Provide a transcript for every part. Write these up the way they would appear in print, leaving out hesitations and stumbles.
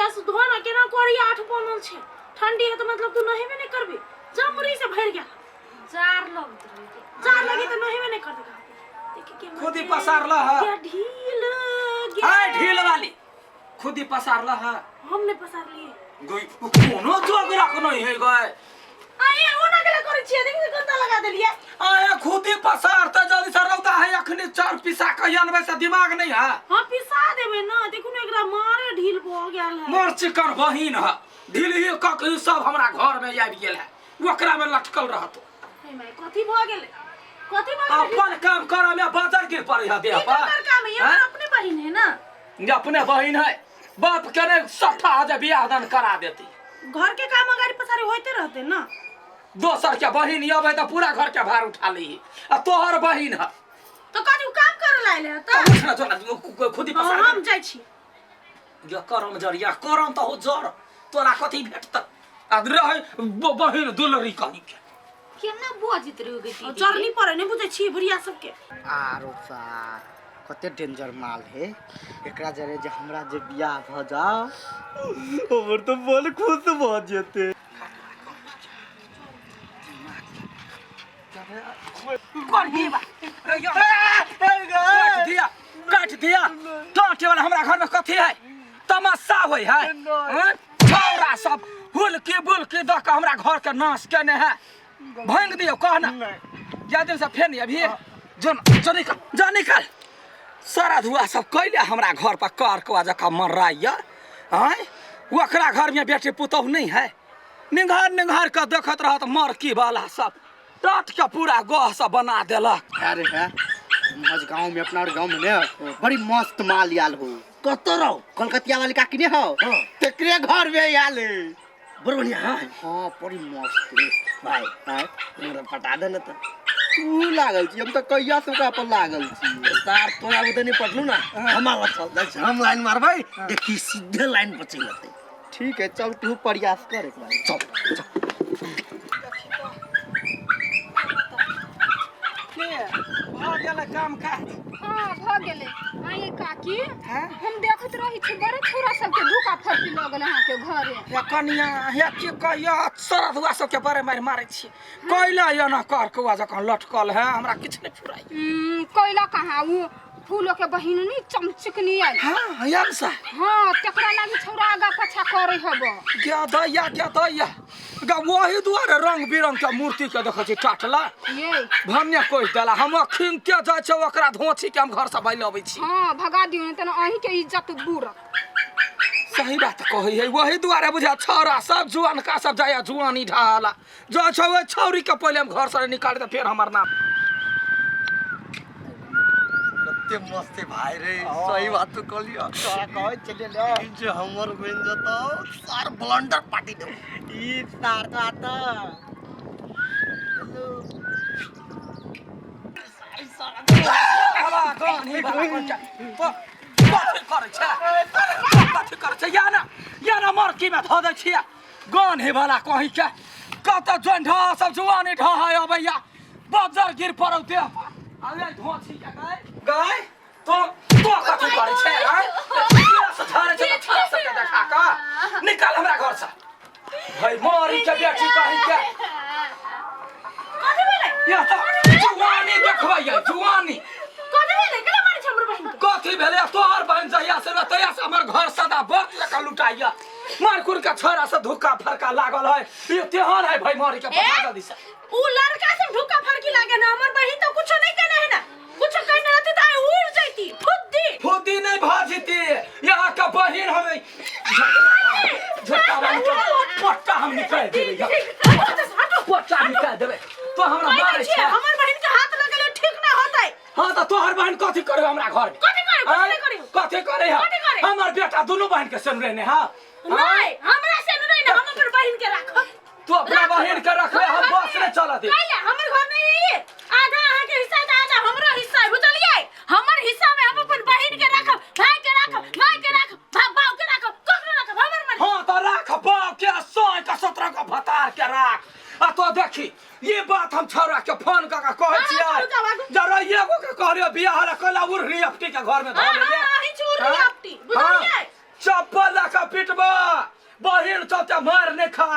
बुढ़िया से धो ना केना कोरी आठ बनल छै ठंडी है तो मतलब तू नहेबे नहीं करबी जमरी से भर गेल जार लगत रहे के। जार लगी तो नहेबे नहीं कर देगा देखी के खुद ही पसारला है। क्या ढील गया हाय ढील वाली खुद ही पसारला है हम नहीं पसार लिए गई कोनो जोग रख नहीं है गए आये ओना केला करै छियै देखि गंदा लगा देलियै आया खुद ही पसारते जल्दी से रौदा है अखनी चार पिसा के अनबै से दिमाग नहीं है हां पिसा देबै ना देखू ने एकरा मारे ढील भ गेल है मोर चिकन बहिन है ढील ही कक ही सब हमरा घर में आबि गेल है ओकरा में लटकल रहत हे my कथी भ गेलै कथी भ गेलै अपन काम करऽ में बाजार गिर पड़े है देह ई पर ककर काम है ये हैं? हमर अपने बहिन है ना ये अपने बहिन है बाप के ने सट्ठा हजार बियाह दान करा देती घर के काम अगाडि पछाडि होइते रहते ना दोसर के बहिन अबै तऽ पूरा घर के भार उठा ली आ तोहर बहिन है तो कथी उ काम करे लायल है तऽ तऽ उठ ना जो ना खुद ही हाँ, पसार हम जाइ छी या करम जरिया करम तऽ हो जर तोरा कथी भेटत आ रहे बहिन दुलरी कहीं के केना बजैत रहू गे दीदी जरनी पड़े नहीं बुझै छी बुढ़िया सबके आरो सार कते डेंजर माल है एकरा जरे जे हमरा जे बियाह भ जाओ हमर तो मन खुश भ जेते काट दिया काट दिया काटे वाला हमरा घर में कथी है तमाशा होय है हैं? छौरा सब हुलकी बुलकी दऽ के हमरा घर के नाश केने है भांग दियो कह ना या दिन से फेर नहीं अभी जो जो निकल जो निकल सारा धुआ सब कैले हमरा घर पर कर कौआ जकाँ मर्राइया आँय ओकरा घर में बेटी पुतहु नहीं है निंघार निंघार के देखत रहत मरकी वाला सब टाट के पूरा गोह सब बना देलक अरे है मज गांव में अपना और गांव में ने बड़ी मस्त माल आयल हो कतऽ रहो कलकतिया वाली काकी ने हो तेकरे घर में आयल है बड़ बढ़िया हाँ हाँ बड़ी मस्त भाई आय हमरा पटा दे ना तऽ तू लागल छी हम तऽ कहिया से ओकरा पर लागल छी सार तोरा बुते नहीं पटलू ना हमारा चल जाइ छी, हम लाइन मारबै देखी सीधे लाइन पर चलि जेतै ठीक है चल तू प्रयास कर एक बार चल चल के भऽ गेलै काम काज हाँ भऽ गेलै आँय काकी हम देखैत रहै छी बड़े छोरा सबके धोखा फर्की लऽ गेल अहाँके घरे हे कनिया हे की कहिया सरधुआ सबके बड़े मारि मारै छी कैला एना कर कौआ जकाँ लटकल है हमरा किछु नहि फुराइ कैला कहाँ उ फूलो के बहिन नी चमचिकनी आयल हाँ यार सा हाँ तेकरा लागी छौरा आगा पाछा करे हब गे दैया गे दैया गे वही दुआरे रंग बिरंग के मूर्ति के देखै छी टाटला ये भन्ने कहि देला हम अखिनते जाइ छै ओकरा धोची के हम घर से बैल अबै छी हाँ भगा दियो नहीं तऽ अहीं के इज्जत बुरत सही बात कहै है वही दुआरे बुझा छौरा सब जुआनका सब जाइया जुआनी ढाला जो छै ओहि छौरी के पहिले हम घर से निकाल तऽ फेर हमर नाम कते मस्त है भाई रे सही बात तो कहलियो तोरा कहै छलियै ने जे हमर बनि जतौ सार ब्लंडर पार्टी देबौ ई सार तो आता हवा कौन ही बाबा कौन चा कथी करै छै कथी करै छै या ना या ना मरकी में धऽ दै छियै गन हे वाला कहीं के कत जोन ढह सब जुआनी ढह अबैया बजर गिर पड़ौ देह पर अरे धोछी के गाय गाय तो तो कथी करै छै आँय से झाड़े छै तऽ छाड़ सबके देखा कऽ निकाल हमरा घर से भाई मरी के बेटी कहीं के कथी भेलै या तऽ जुआनी देखबै ये जुआनी कथी भेलै केना मारै छै हमर बहिन के कथी भेलै तोहर बहन जहिया से ने तहिया से हमर घर सदा बक लका लुटाइया मारकुर के छोरा से धुक्का फरका लागल है ये तेहन है भाई मरी के पता जल्दी से उ लड़का सब ढुक्का फरकी लागे ना हमर बहिन तो कुछो नहीं केने है ना कुछो कहने रहती तो आई उड़ जाती फुद्दी फुद्दी नहीं भाजती यहाँ का बहिन हमें झटका वाली के पट्टा हम निकाल देबै पट्टा निकाल देबै तो हमरा मारै छै हमर बहिन के हाथ लगेले ठीक ना होतै हाँ तो तोहर बहन कथी करे हमरा घर में कथी करे? कुछ नहीं करे। कथी करे है कथी करे? हमर बेटा दुनू बहन के संग रहने हाँ नहीं हमरा से नहीं ना हम अपन बहिन के राखब तू अपना बहिन के रखले हम बस में चला दे कैले हमर घर नहीं है आधा अहाँ के हिस्सा है आधा हमरो हिस्सा है बुझलिए हमर हिस्सा में हम अपन बहिन के राखब भाई के राखब माय के राखब बाप के राखब ककरो राखब हमर मर्जी हाँ तो राख बाप के सौ के 17 के भतार के राख आ तो देखी ये बात हम छौरा के फोन कऽ के कहै हाँ, छियै चलू जाउ आगू। जरा एगो के कहलियो बियाह ला कहला उर्री अपटी के घर में धऽ हाँ, लेले हाँ, अहीं छी उर्री हाँ? अपटी, बुझलियै? हाँ, चप्पल लऽ के पिटबा बहिन चलते मार नहीं खा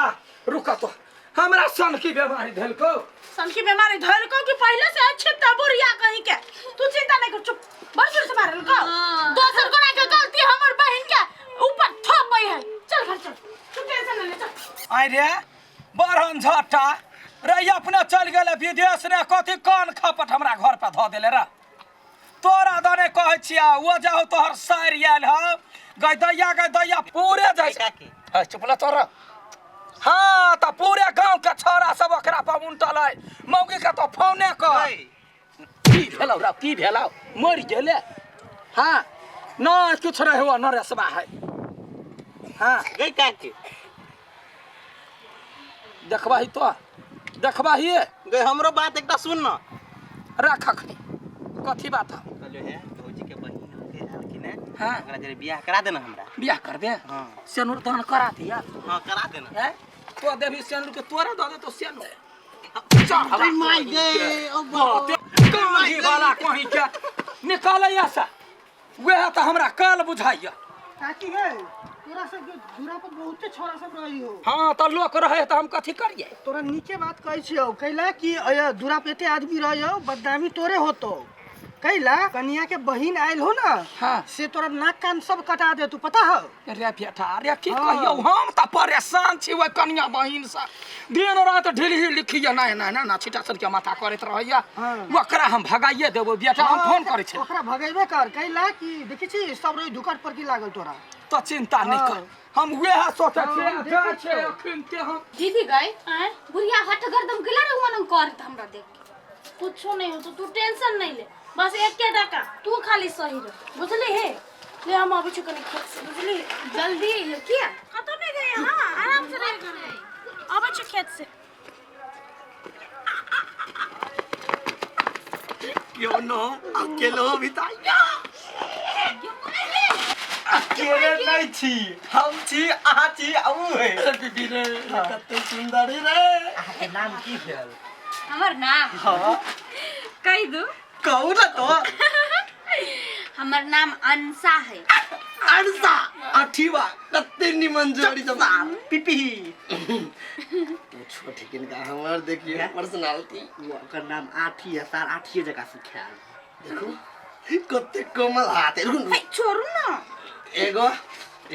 रुका तो हमरा सन की बीमारी धेलको सनकी बीमारी धरको कि पहले से अच्छे तबुरिया कहीं के तू चिंता नहीं कर चुप बड़ जोर से मारल को दोसर गोरा के गलती हमर बहिन के ऊपर थोपई है चल घर चल तू टेंशन न ले चल आइ रे बरहन झट्टा रे अपने चल गेले विदेश रे कथी कान खपट हमरा घर पर धऽ देले रे तोरा दने कहै छिया ओ जाहो तोहर सारि आयल हौ गै दैया गै दैया पूरे जाइ छै है चुप ल तोरा हाँ तऽ पूरे गाँव के छौड़ा सब ओकरा पर उनटल है मौगी के तो फोने कर की भेलौ रे की भेलौ मरि गेले हाँ न किछु नहीं हुआ नरेशबा है हाँ गई काकी देखबही तो देखबही गई हमरो बात एकटा सुन न रख अखनी कथी बात है कहलियो हे भौजी के बहिन के आलखिन है हाँ। ओकरा जरे बियाह करा देना हमरा बियाह करबे हाँ। सेनुर दान करा दिया हाँ करा देना हैं तो देवी सेनुर के तोरा दऽ दे तो सेनुर अरे माय गे ओ बाप कहीं वाला कहीं के निकालै ऐसा वएह तऽ हमरा काल बुझाइया काकी गे तोरा सब के दूरा पर बहुते छोरा सब रही हो हाँ तऽ लोक रहे तऽ हम कथी करियै तोरा नीके बात कहै छियौ कैला कि अय दूरा पे एते आदमी रही बदनामी तोरे होतो कैला कनिया के बहिन आयल हो ना हाँ। से तोरा नाक कान सब कटा दे तू पता हो रे बेटा रे की हाँ। कहियौ हम तऽ परेशान छी ओहि कनिया बहिन से दिन राति ढिलही लिखिया नहि नहि नहि छिटा सन के माथा करैत रहैया हाँ। ओकरा हम भगाइए देबो बेटा हम फोन करै छी ओकरा भगेबे कर कैला कि देखै छी सब रही धुकट पर की लागल तोरा तऽ चिंता नहि हाँ। कर हम वएह सोचै हाँ, छियै हम जाइ देखै छियै छियौ। अखन ते हम दीदी गई आँय बुढ़िया हट गर्दम गेला रे वन करत हमरा देख के कुछो नहीं हो तो तू टेंशन नहीं ले बस एक के टाका तू खाली सही रह बुझली हे ले हम अबै छी कनी खेत से बुझली जल्दी ये किया खत्म नहीं गए हाँ आराम से रह घर में अबै छी खेत से क्यों नो अकेलो बिताइया अकेले नहीं छी हम छी अहाँ छी अऊ है दीदी रे कते सुंदरी रे अहाँ के नाम की भेल हमर नाम हाँ कह दू कहू ना तो हमर नाम अंसा है अनसा अठीवा कते निमन जोड़ी सब पिपी छोट किनका हमर देखिए पर्सनालिटी ओकर नाम आठी है सार आठिए जगह सिखायल देखू कते कोमल हाथ है रुकू हे छोड़ू ना एगो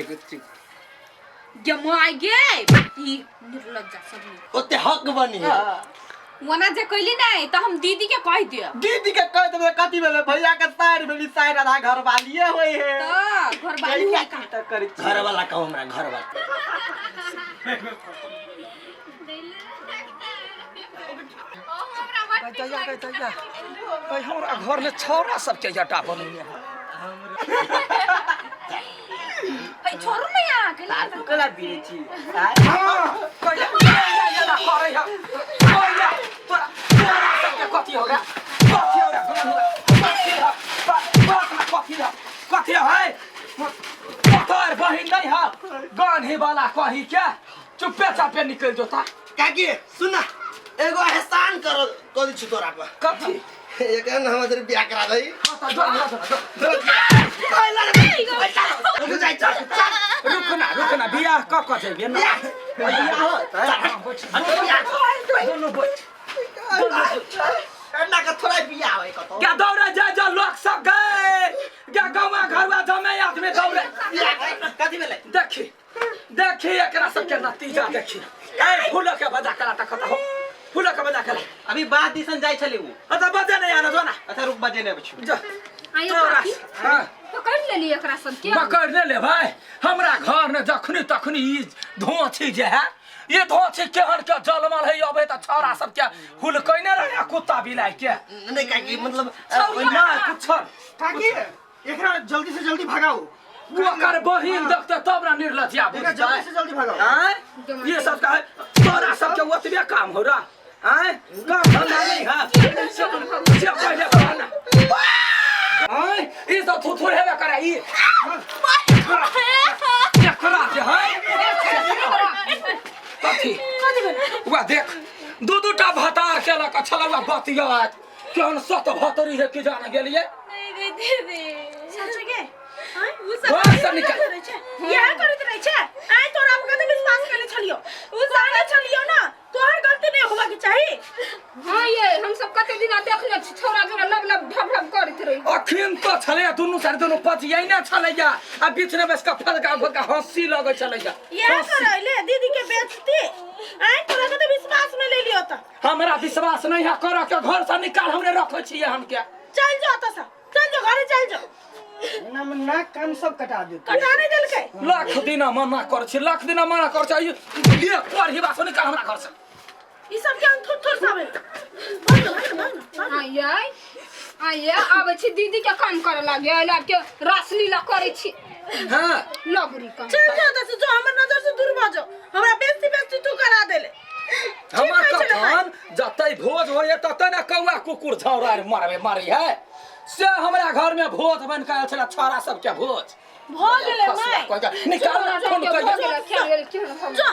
एगो चुप जमाई गे ई निर्लज्जा सब में ओते हक बनी है ओना जे कहली नहीं तो हम दीदी के कह दियो दीदी के कह देबै कथी भेलै भैया के साइड भेली साइड आधा घर वालिए होय है तो घर वाली है का का करै छी घर वाला कहू हमरा घर वाला दैया गै दैया गै हमरा घरमे छौड़ा सबके जटा बनेने है हे छोड़ू ना यहाँ के तू कला बीरे छी हाँ, कहिया कहिया एना करै है कहिया तोरा तोरा सबके कथी हो गया कथी हो गया कथी हो बात में कथी हो कथी है तोर बहिन नहीं है गान्ही वाला कही के चुप्पे चापे निकल जोता काकी सुन ना एगो एहसान करो कर छु तोरा पर कथी एकरा ना हमर बियाह करा दई हाँ, तऽ जो, जो, जो, जो। रुक जाइ चल चल रुक ना रुक ना बियाह कऽ कऽ जइबे ना बियाह हो बैठ दुनू बैठ एना के थोड़ा बियाह होय कतौ क्या दौड़े जाय जा लोक सब गए क्या गाँवा घरवा जमे आदमी दौड़े कथी भेलै देखी देखी एकरा सबके नतीजा देखी ए फूल के बजा कला तक हो फूल के बजा कला अभी बात दिसन जाइ छलै उ अच्छा बजे नहीं आना जो ना अच्छा रुक बजे ने अबै जो आइयो तोरा काकी हाँ पकड़ लेली एकरा सबके पकड़ ले ले भाई हमरा घर में जखनी तखनी ई धोछी जे है ये धोछी केहन के जलमल है अबे त छौड़ा सब के हुलकैने रहे कुत्ता बिलाई के नहीं काकी मतलब ना कुछ काकी एकरा जल्दी से जल्दी भगाओ ओकर बहिन देखते तब ना निर्लज्जा एकरा जल्दी से जल्दी भगाओ आँय ये सब का तोरा सबके ओतबे काम हो रहा आँय काम धंधा नहीं है से से पहिले कहना आँय ई सब थुथुर हेबे करे ई एकरा जे है कथी वह देख दू दू टा भतार के लऽ कऽ छलौआ बतियात केहन सत भतरी है कि जाने गेलियै नहीं गई दीदी सच गे आँय? घर से निकल इएह करैत रहै छै बेचारे दुनू पतियैने छलैया आ बीच में बैस कऽ फदका फदका हंसी लगै छलैया। इएह करैले दीदी के बेइज्जती। आइ तोरा के तो विश्वास में ले लियो त। हमरा विश्वास नहीं है कर के घर से निकाल हमरे रखै छियै हम के। चल जाओ त सा, चल जाओ घरे चल जाओ। एना में नाक कान सब कटा देते। कटा नहीं देलकै। लाख दिना मना कर छी, लाख दिना मना कर छी, ये पर ही बात निकाल हमरा घर से। ई सब के हम थोड़ थोड़ साबे। भाग ना, भाग ना, भाग ना, भाग ना। आइए आइए आबै छी दीदी के काम करे लागे आइ के रासलीला करै छी। हाँ लगरी काम। चल जाओ त से, जो हमर नजर से दूर भ जाओ, हमरा बेइज्जती बेइज्जती तू करा देले। हमर ठीक है, चलो कथन जतै भोज होइए ततै ने कौआ कुकुर झौरा मरबे मारी है से हमरा घर में भोज बन के आयल छलै छोरा सबके भोज भ गेलै फसुआ माय। कहि के निकाल छोरा फोन सबके कहि के। भोज गेलै, खेल गेल, केहन भऽ गेल। जो।